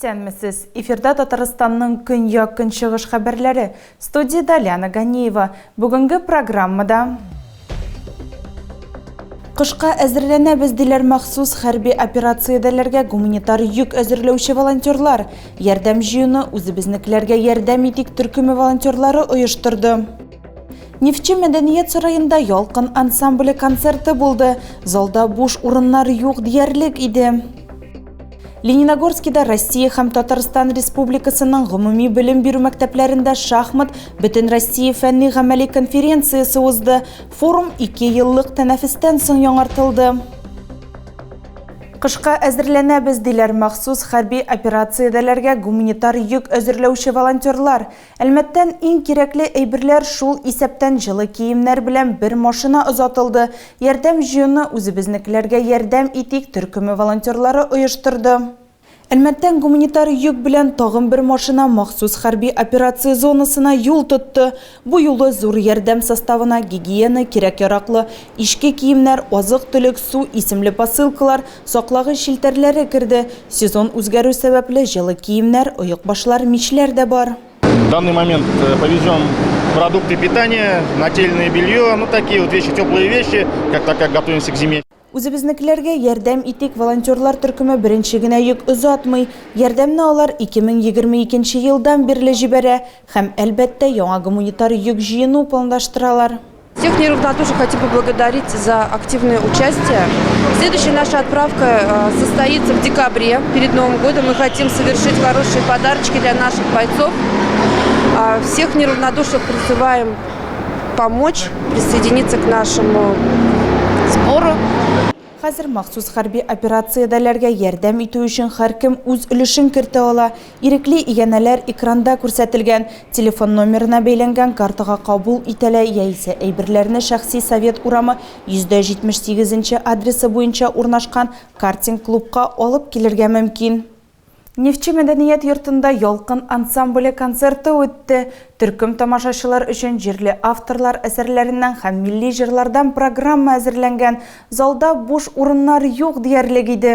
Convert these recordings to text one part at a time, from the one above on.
Исәнмесез! Эфирда Татарстанның көньяк-көнчыгыш хәбәрләре. Студиядә Лиана Ганиева. Бүгенге программада Кышка әзерләнәбез, диләр махсус хәрби операциядәләргә гуманитар йөк әзерләүче волонтерлар. Ярдәм җыюны Үзебезнекеләргә ярдәм итик төркеме волонтерлары оештырды. Нефтьче мәдәният сараенда Ялкын ансамбле концерты булды. Залда буш урыннар юк диярлек иде. Лениногорскида Россия һәм Татарстан Республикасының гомуми белем бирү мәктәпләрендә шахмат Бөтенроссия фәнни-гамәли конференциясе узды. Форум ике еллык тәнәфестән соң яңартылды. Кышка әзерләнәбез, диләр махсус хәрби операциядәләргә гуманитар йөк әзерләүче волонтерлар. Әлмәттән иң кирәкле әйберләр, шул исәптән җылы киемнәр белән бер машина озатылды. Ярдәм җыюны Үзебезнекеләргә ярдәм итик төркеме волонтерлары оештырды. Әлмәттән гуманитар йөк белән тагын бер машина махсус хәрби операция зонасына юл тотты. Бу юлы зур ярдәм составына гигиена кирәк-яраклы ичке киемнәр, азык-төлек, су исемле посылкалар, саклагыч челтәрләре керде. Сезон үзгәрү сәбәпле, җылы киемнәр, оекбашлар, мичләр дә бар. В данный момент э, повезем продукты питания, нательное белье, ну такие вот вещи, теплые вещи, как так как готовимся к зиме. Үзебезнекеләргә ярдәм итик волонтерлар төркеме беренче генә йөк озатмый. Ярдәмне алар 2022 елдан бирле җибәрә һәм, әлбәттә, яңа гуманитар йөк җыену планлаштыралар. Всех неравнодушных хотим поблагодарить за активное участие. Следующая наша отправка э, состоится в декабре, перед Новым годом. Мы хотим совершить хорошие подарочки для наших бойцов. А, всех неравнодушных призываем помочь, присоединиться к нашему сбору. Хәзер махсус хәрби операциядәләргә ярдәм итү өчен һәркем үз өлешен кертә ала. Ирекле иганәләр экранда күрсәтелгән телефон номерына бәйләнгән картага кабул ителә яисә әйберләрне шәхси Совет урамы 178 нче адресы буенча урнашкан картинг-клубка алып килергә мөмкин. Нефтьче мәдәният йортында Ялкын ансамбле концерты үтте. Төркем тамашачылар өчен җирле авторлар әсәрләреннән һәм милли җырлардан программа әзерләнгән. Залда буш урыннар юк диярлек иде.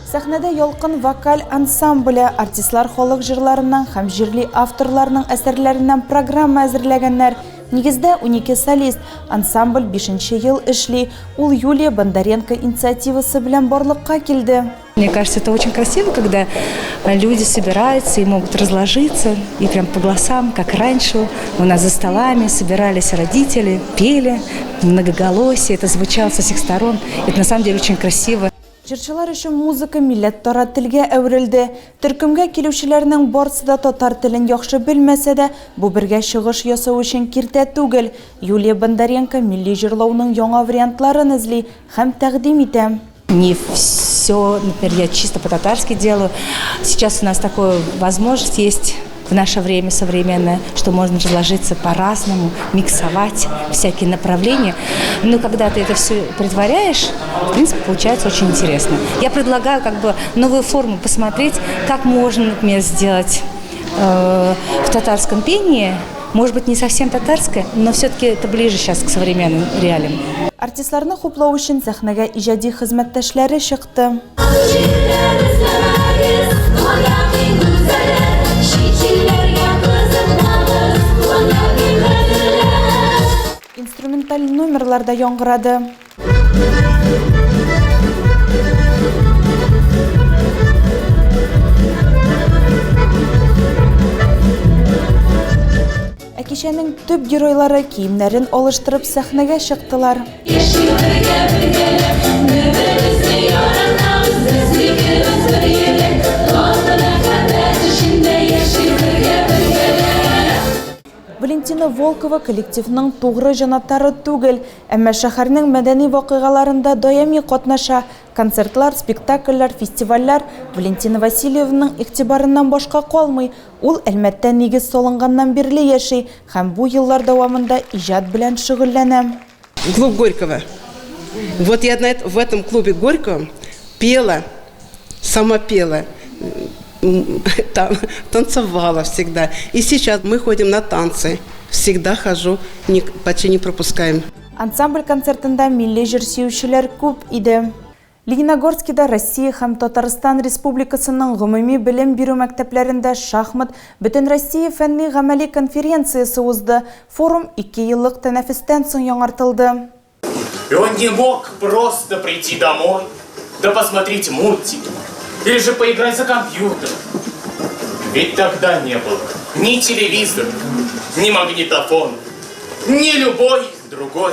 Сәхнәдә Ялкын вокаль ансамбле, артистлар халык җырларыннан һәм җирле авторларның әсәрләреннән программа әзерләгәннәр. Нигездә 12 солист. Ансамбль бишенче ел эшли. Ул Юлия Бондаренко инициативасы белән барлыкка килде. Мне кажется, это очень красиво, когда люди собираются и могут разложиться, и прям по голосам, как раньше у нас за столами собирались родители, пели, многоголосие, это звучало со всех сторон. Это на самом деле очень красиво. Җырчылар өчен музыка милләтара телгә әверелде. Төркемгә килүчеләрнең барсы да татар телен яхшы белмәсә дә, бу бергә чыгыш ясау өчен киртә түгел. Юлия Бондаренко милли җырлауның яңа вариантларын эзли һәм тәкъдим итә. Не все, например, я чисто по-татарски делаю. Сейчас у нас такая возможность есть в наше время современное, что можно разложиться по-разному, миксовать всякие направления. Но когда ты это все притворяешь, в принципе, получается очень интересно. Я предлагаю как бы новую форму посмотреть, как можно, например, сделать э, в татарском пении, может быть, не совсем татарское, но все-таки это ближе сейчас к современным реалиям. Артистларны хуплау өчен сәхнәгә иҗади хезмәттәшләре чыкты. Инструменталь номерлар да яңгырады. Ә кичәнең төп геройлары киемнәрен алыштырып сәхнәгә чыктылар. Валентина Волкова коллективның тугры җанатары түгел, әмма шәһәрнең мәдәни вакыйгаларында даими катнаша. Концертлар, спектакльләр, фестивальләр Валентина Васильевнаның игътибарыннан башка калмый. Ул Әлмәттә нигез салынганнан бирле яши һәм бу еллар дәвамында иҗат белән шөгыльләнә. Клуб Горького. Вот я в этом клубе Горького пела, сама пела, там, танцевала всегда. И сейчас мы ходим на танцы. Всегда хожу, не, почти не пропускаем. Ансамбль концертында милли җыр сөючеләр күп иде. Лениногорскида Россия һәм Татарстан Республикасының гомуми белем бирү мәктәпләрендә шахмат Бөтенроссия фәнни-гамәли конференциясе узды. Форум ике еллык тәнәфестән соң яңартылды. И он не мог просто прийти домой, да посмотреть мультики, или же поиграть за компьютером. Ведь тогда не было ни телевизора, ни магнитофона, ни любой другой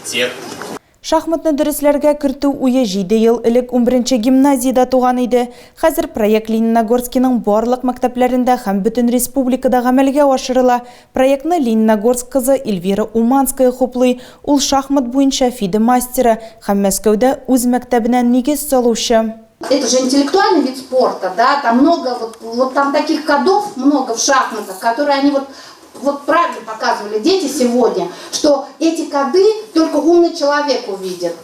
техники. Шахматны дәресләргә кертү уе җиде ел элек унберенче гимназиядә туган иде. Хәзер проект Лениногорскиның барлык мәктәпләрендә һәм бөтен республикада гамәлгә ашырыла. Проектны Лениногорск кызы Эльвира Уманская хуплый. Ул шахмат буенча ФИДЕ мастеры һәм Мәскәүдә үз мәктәбенә нигез салучы. Это же интеллектуальный вид спорта, да, там много, вот, вот там таких кодов много в шахматах, которые они вот, вот правильно показывали дети сегодня, что эти коды только умный человек увидит.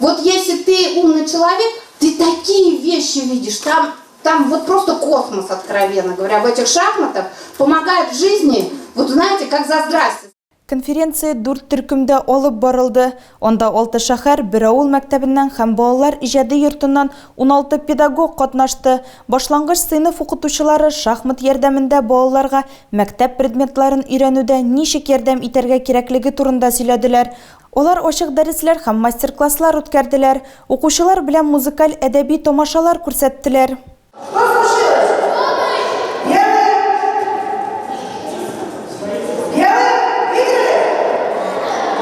Вот если ты умный человек, ты такие вещи видишь, там, там вот просто космос, откровенно говоря, в этих шахматах помогает в жизни, вот знаете, как за здрасте. Конференция дүрт төркемдә алып барылды. Анда алты шәһәр, бер авыл мәктәбеннән һәм балалар иҗади йортыннан 16 педагог катнашты. Башлангыч сыйныф укытучылары шахмат ярдәмендә балаларга мәктәп предметларын өйрәнүдә ничек ярдәм итәргә кирәклеге турында сөйләделәр. Алар ачык дәресләр һәм мастер-класслар үткәрделәр. Укучылар белән музыкаль әдәби тамашалар күрсәттеләр. Что случилось? Белые? Белые выиграли?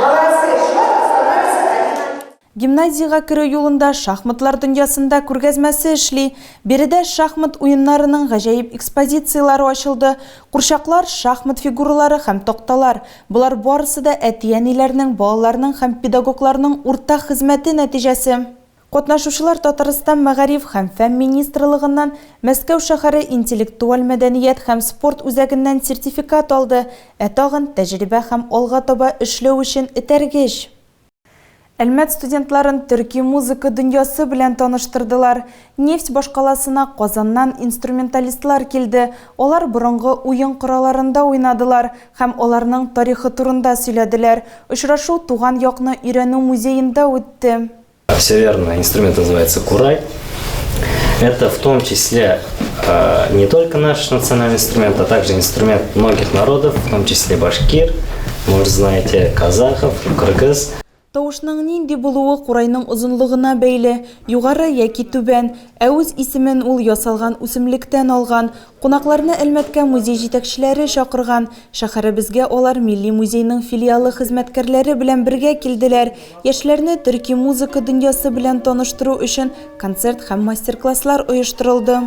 Молодцы, счет становится 1. Гимназиягә керү юлында шахматлар дөньясында күргәзмәсе эшли. Биредә шахмат уеннарының гаҗәеп экспозицияләре ачылды. Курчаклар, шахмат фигуралары һәм такталар. Болар барысы да әти-әниләрнең, балаларның һәм педагогларның уртак хезмәте нәтиҗәсе. Катнашучылар Татарстан Мәгариф һәм фән министрлыгыннан, Мәскәү шәһәре интеллектуаль мәдәният һәм спорт үзәгеннән сертификат алды, ә тагын тәҗрибә һәм алга таба эшләү өчен этәргеч. Әлмәт студентларын төрки музыка дөньясы белән таныштырдылар. Нефть башкаласына Казаннан инструменталистлар килде. Алар борынгы уен коралларында уйнадылар һәм аларның тарихы турында сөйләделәр. Очрашу туган якны өйрәнү музеенда үтте. Все верно, инструмент называется курай. Это в том числе не только наш национальный инструмент, а также инструмент многих народов, в том числе башкир, может, знаете, казахов, кыргыз. Тавышның нинди булуы курайның озынлыгына бәйле, югары яки түбән, ә үз исемен ул ясалган үсемлектән алган. Кунакларны Әлмәткә музей җитәкчеләре чакырган. Шәһәребезгә алар Милли музейның филиалы хезмәткәрләре белән бергә килделәр. Яшьләрне төрки музыка дөньясы белән таныштыру өчен концерт һәм мастер-класслар оештырылды.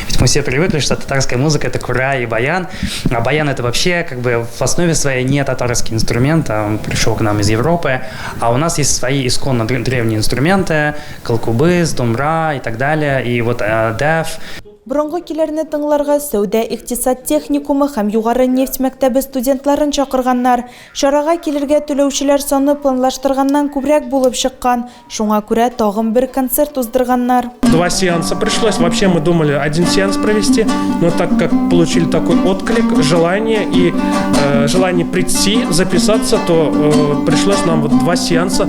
Ведь мы все привыкли, что татарская музыка – это курай и баян. А баян – это вообще как бы в основе своей не татарский инструмент, а он пришел к нам из Европы. А у нас есть свои исконно древние инструменты – кылкубыз, домра и так далее. И вот деф. Борынгы көйләрне тыңларга сәүдә икътисад техникумы һәм югары нефть мәктәбе студентларын чакырганнар. Чарага килергә теләүчеләр саны планлаштырганнан күбрәк булып чыккан. Шуңа күрә тагын бер концерт уздырганнар. Два сеанса пришлось. Вообще мы думали один сеанс провести, но так как получили такой отклик, желание и желание прийти, записаться, то пришлось нам вот два сеанса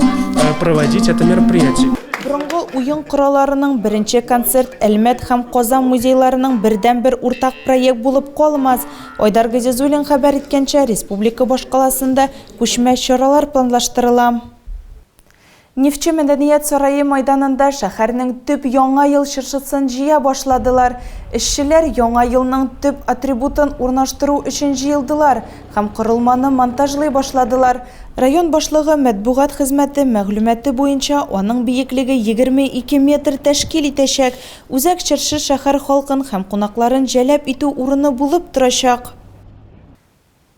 проводить это мероприятие. Борынгы уен коралларының беренче концерт Әлмәт һәм Казан музейларының бердән-бер уртак проект булып калмас. Айдар Газизуллин хәбәр иткәнчә, республика башкаласында күчмә чаралар планлаштырыла. Нефтче мәдәният сарае майданында шәһәрнең төп яңа ел чыршысын җыя башладылар. Эшчеләр яңа елның төп атрибутын урнаштыру өчен җыелдылар һәм корылманы монтажлый башладылар. Район башлыгы матбугат хезмәте мәгълүматы буенча аның биеклеге 22 метр тәшкил итәчәк. Үзәк чыршы шәһәр халкын һәм кунакларын җәлеп итү урыны булып торачак.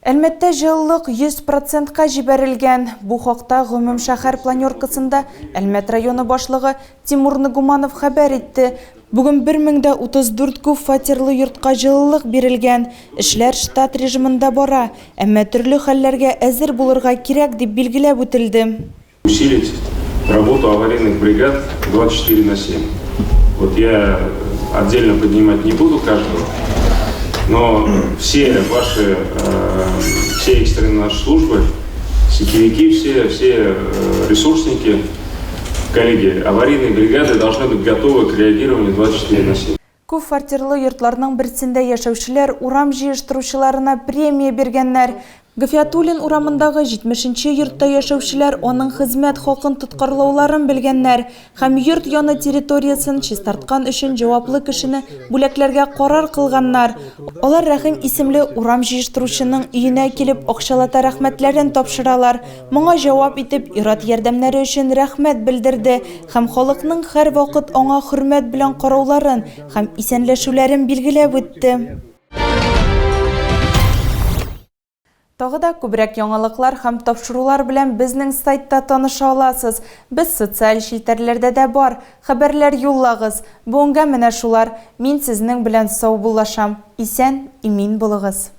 Әлмәттә җылылык 100 процентка җибәрелгән. Бу хакта гомум шәһәр планеркасында Әлмәт районы башлыгы Тимур Нагуманов хәбәр итте. Бүген 1034 күп фатирлы йортка җылылык бирелгән. Эшләр штат режимында бара, әмма төрле хәлләргә әзер булырга кирәк дип билгеләп үтелде. Усилить работу аварийных бригад 24 на 7. Вот я отдельно поднимать не буду каждого. Но все ваши, э, все экстренные наши службы, сетевики все, все э, ресурсники, коллеги, аварийные бригады должны быть готовы к реагированию 24 на 7. Күп фатирлы йортларның берсендә яшәүчеләр урам җыештыручыларына премия биргәннәр. Гафиатуллин урамындагы 70 нче йортта яшәүчеләр аның хезмәт хакын тоткарлауларын белгәннәр һәм йорт яны территориясен чистарткан өчен җаваплы кешене бүләкләргә карар кылганнар. Алар Рәхим исемле урам җыештыручының өенә килеп акчалата рәхмәтләрен тапшыралар. Моңа җавап итеп ир-ат ярдәмнәре өчен рәхмәт белдерде һәм халыкның һәрвакыт аңа хөрмәт белән карауларын һәм исәнләшүләрен билгеләп үтте. Тагы да күбрәк яңалыклар һәм тапшырулар белән безнең сайтта таныша аласыз. Без социаль челтәрләрдә дә бар. Хәбәрләр юллагыз. Бүгенгә менә шулар. Мин сезнең белән саубуллашам. Исән, имин булыгыз.